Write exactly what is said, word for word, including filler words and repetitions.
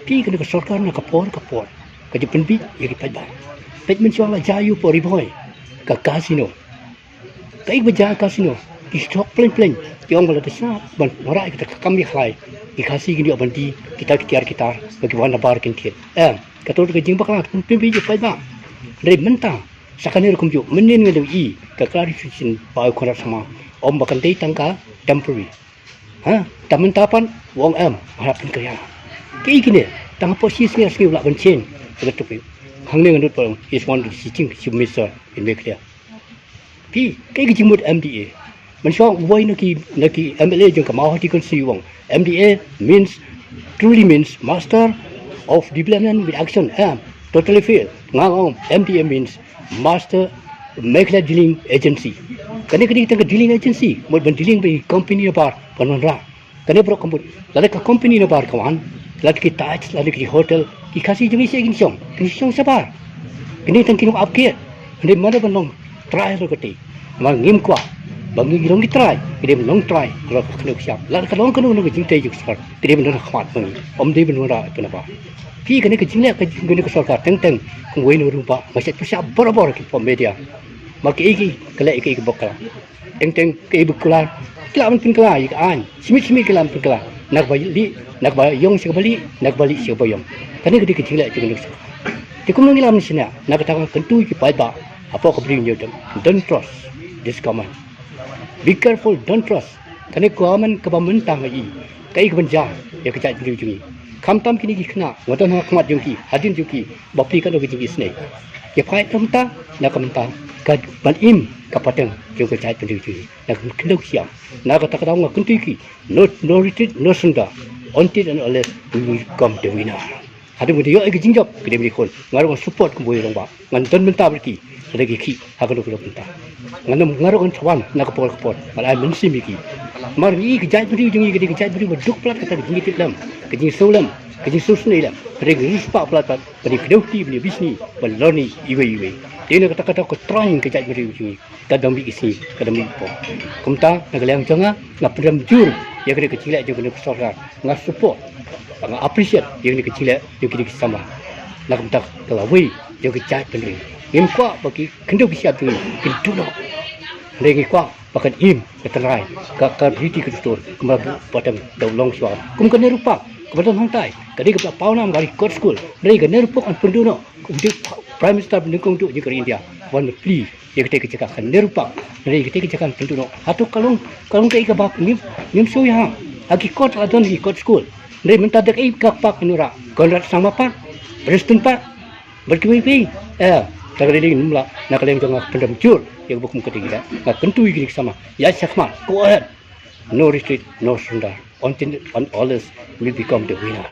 Te kane ka sorkar na ka por ka por ka jingpynbeit ïa ki paidbah. Peit mynshuwa la jia ïa u Pori Boy ka casino. Kaei ba jia casino? Ki shong pleng pleng, ki ong ba lada shah ban wanrah ïa kata ka kam ïa khlai, ki Khasi kin ïoh ban die kita ki tiar ki tar, ba ki wan na bar kin thied. Em, kato ka jingbakla ka pynbeit ïa ki paidbah. Hynrei mynta sa kane ruh kumjuh, mynnin ngan ïohi ka clarification ba u Conrad Sangma, ong ba kan dei tang ka temporary. Ha, te mynta pat u ong em, hap pynkylla. Kaei kine? Tang hapoh shi sngi ar sngi u lah ban change. Kata tu phi. Hangne ngan nud pat, he's one of the chief minister in Meghalaya. Phi, kaei ka jingmut M D A? Mynshuwa uwei na ki, na ki M L A jong ka Mawhati constituency u ong, M D A means, truly means master of development with action. Em, totally fail. Nga ong M D A means Master Meghalaya Dealing Agency. Kane ka dei tang ka dealing agency, mut ban dealing bad ki company na bar ban wanrah. Kane baroh ka mut, lada ka company na bar ka wan, lada ki Taj, lada ki hotel, ki Khasi jong ngi sha kin shong, kin shong shabar. Kine tang kin ap kiad. Hynrei mano ban long trai ruh kata. Ma ngim kwah ba ngi long ki trai, ki dei ban long trai ruh ka khyndew ka shyiap. Lada ka long kano kano ka jingtei jong ka sorkar, ki dei ban don ha khmat ba ngi, ym dei ban wanrah ïa pynaba. Phi, kane ka jingleh ka jong kane ka sorkar teng teng kum uwei na u rangbah, nga shait pyrshah barabor ha ki media. Ma kaei kaei ka leh, kaei ka bakla. Teng teng kaei ba kular, ki lah ban pynkylla ïa ka aiñ. Shi miet shi miet ki lah ban pynkylla. Na kaba lieh, na kaba ïong sha kaba lieh, na kaba lieh sha kaba ïong. Kane ka dei ka jingleh jong kane ka sorkar. Te kumno ngi lah ban shaniah? Na kata ka kyntu ïa ki paidbah hapoh ka Bri u Hynñiewtrep. Don't trust this government. Be careful, don't trust. Kane ka government kaba mynta nga i, kaei kaban jia ïa ka jaitbynriew jong ngi? Khamtam kine ki khynnah, nga don ha khmat jong ki, hadien jong ki, ba plie katno ka jingisynei. Ki phai na ka bynta, na ka bynta kaban im ka pateng jong ka jaitbynriew jong ngi, na ka khyndew ka shyiap. Na kata ka daw nga kyntu ïa ki, no, no retreat, no surrender, until and unless we become the winner. Hadien ba ki ïoh ïa ka jingjop, ki dei ban ïakhun. Nga ruh ngan support kum uwei u rangbah. Ngan don bynta bad ki lada ki khih ha kano kano ka bynta. Ngan, nga ruh ngan sa wan na ka por ka por, ngan ai mynsiem ïa ki. Namar ngi i ka jaitbynriew jong ngi ka dei ka jaitbynriew ba duk palat kata ka jingïatiplem, ka jingsngewlem, ka jingsngewsynei lem. Ka dei ka riewspah palat palat, ka dei ka dewti, ka dei ka bishni ban lorni iwei iwei. Te na kata kata ka trai ka jaitbynriew jong ngi. Ka dang mih ki sngi, ka dang mih ki por. Kumta na ka liang jong nga, nga pynrem jur ïa kane ka jingleh jong kane ka sorkar. Nga support, nga appreciate ïa kane ka jingleh jong kine ki samla. Na ka bynta ka lawei jong ka jaitbynriew. Ngim kwah ba ki khyndew ki shyiap jong ngi kin duh noh. Hynrei ngi kwah ba kan im ka tynrai, ka, ka riti ka dustur, kumba buh pateng da u Longshuwa. Kum ka Nehru Park kaba don hangtai, ka dei kaba pawnam ka Record School. Hynrei ka Nehru Park kan pynduh noh. Kum dei Prime Minister ba nyngkong duh jong ka ri India wan plie ïa katei ka jaka ka Nehru Park. Hynrei katei ka jaka kan pynduh noh. Hato ka long, ka long kaei kaba ngim, ngim sngewsih ha ki kot la don ki kot skul. Hynrei mynta da kaei ka park nura, Conrad Sangma Park, Prestone Park, bad kiwei kiwei. Eh, ta ka dei ngim lah, na ka liang jong nga pynrem jur ïa kaba kum katei ka. Nga kyntu ïa kine ki samla, ïaid shakhmat, go ahead. No retreat, no surrender. Until and unless we become the winner.